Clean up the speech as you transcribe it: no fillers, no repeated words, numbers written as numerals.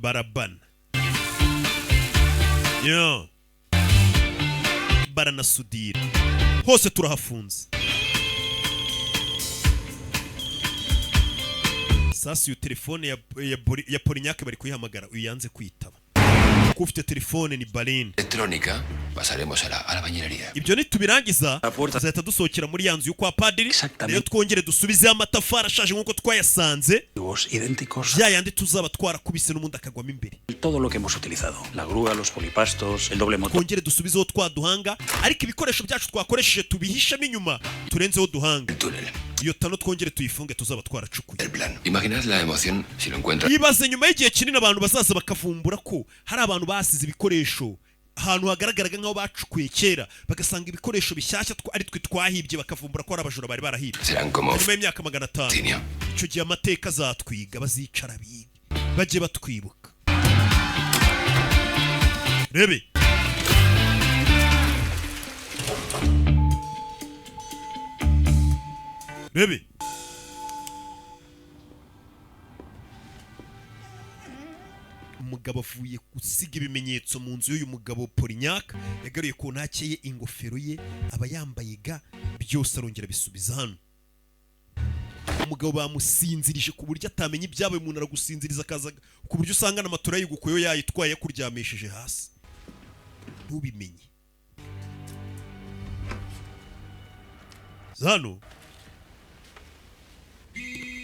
Barabana yo, baranasudira hose, turahafunze. Sasa iyo telefone ya Polignac bari kuyihamagara, uyu yanze kwitaba kuko ufite telefone ni Barine. Electrónica, pasaremos a la bañería. Ibyo nitubirangiza tuzahita dusohokera muri ya nzu yo kwa padiri rero, twongere dusubizeho amatafari ashaje nk'uko twayasanze, Idénticos ya yandi tuzaba twarakubise n'ubundi akagwamo imbere. Todo lo que hemos utilizado. La grúa, los polipastos, el doble motor. Twongere dusubizeho twa duhanga, ariko ibikoresho byacu twakoresheje tubihishemo inyuma, turenzeho duhanga. Iyo tano twongere tuyifunge tuzaba twaracukuye. Imaginad la emoción si lo encuentran. Ibaze nyuma y'igihe kinini abantu bazaza bakavumbura ko hari abantu basize ibikoresho ahantu hagaragaraga nk'aho bacukuye kera, bagasanga ibikoresho bishyashya ari twe twahibye, bakavumbura ko ari abajura bari barahibye Serán como nyuma y'imyaka 500. Tinio. Icyo gihe amateka azatwiga, bazicara biga, bajye batwibuka. Rebe rebe, umugabo avuye gusiga ibimenyetso mu nzu y'uyu mugabo Polignac, yagaruye ku ntake ye, ingofero ye aba yambaye, ga byose arongera abisubiza hano. Umugabo bamusinzirije ku buryo atamenya ibyabaye. Umuntu aragusinziriza akaza ku buryo usanga n'amatora yigukuyeho yayitwaye, yakuryamishije hasi ntubimenye. Hano